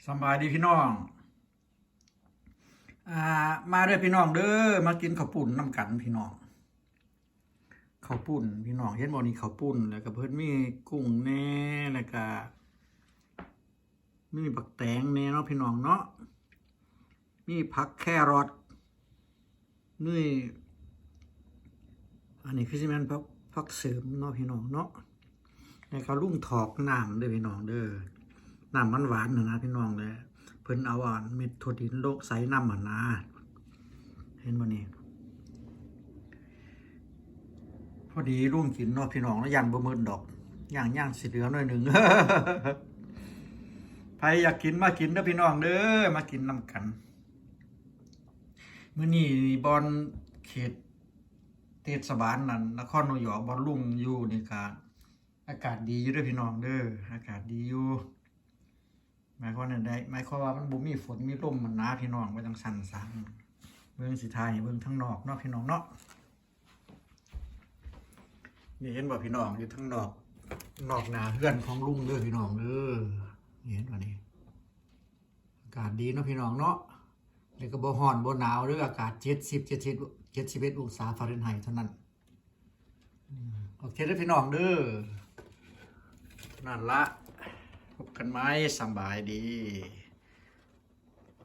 ສຳບາຍດີພີ່ນ້ອງ ອ່າ ມາເດີພີ່ນ້ອງເດີ ມາກິນເຂົ້າປຸ້ນນຳກັນພີ່ນ້ອງ. ເຂົ້າປຸ້ນພີ່ນ້ອງ ເຫັນບໍ່ນີ້ ເຂົ້າປຸ້ນ ແລ້ວກໍເພິ່ນມີກຸ້ງແດ່ ແລ້ວກໍມີບັກແຕງແດ່ເນາະພີ່ນ້ອງເນາະ ມີຜັກແຄຣອດ ນີ້ ອັນນີ້ຄືຊິແມ່ນຜັກ ຜັກເສີມເນາະພີ່ນ້ອງເນາະ. ແລ້ວກໍລຸງຖອກນ້ຳເດີພີ່ນ້ອງເດີ ນ້ຳມັນຫວານຫັ້ນນະພີ່ນ້ອງເດີ ເພິ່ນເອົາອັນເມັດຖົ່ວດິນລົງໃສ່ນຳຫັ້ນນະ ເຫັນບໍ່ນີ້. ພໍດີລຸງກິນເນາະພີ່ນ້ອງເນາະ ຢ້ານບໍ່ໝົດດອກ ຍ່າງ ຍ່າງຊິເຫຼືອໜ້ອຍໜຶ່ງ. ໃຜຢາກກິນມາກິນເດີພີ່ນ້ອງເດີ ມາກິນນຳກັນ. ມື້ນີ້ບ່ອນເຂດເທດສະບານນັ້ນ ນະຄອນນິວຢອກ ບ່ອນລຸງຢູ່ນີ້ກະອາກາດດີຢູ່ເດີພີ່ນ້ອງເດີ ອາກາດດີຢູ່. ໝາຍຄວາມນັ້ນໄດ້ ໝາຍຄວາມວ່າມັນບໍ່ມີຝົນມີລົມຫັ້ນນະພີ່ນ້ອງ ວ່າຈັ່ງຊັ້ນຊະ. ເບິ່ງ ຊິຖ່າຍໃຫ້ເບິ່ງທາງນອກເນາະພີ່ນ້ອງເນາະ. ນີ້ເຫັນບໍ່ພີ່ນ້ອງ ຢູ່ທາງນອກ ນອກໜ້າເຮືອນຂອງລຸງເດີພີ່ນ້ອງເດີ. ນີ້ເຫັນບໍ່ນີ້ ອາກາດດີເນາະພີ່ນ້ອງເນາະ ແລ້ວກໍບໍ່ຮ້ອນບໍ່ໜາວເດີ ອາກາດເຈັດສິບ ເຈັດສິບ ເຈັດສິບເອັດອົງສາຟາເຣັນໄຮເທົ່ານັ້ນ. ໂອເຄເດີພີ່ນ້ອງເດີ ນັ້ນລະ ພົບກັນໃໝ່ ສຳບາຍດີ.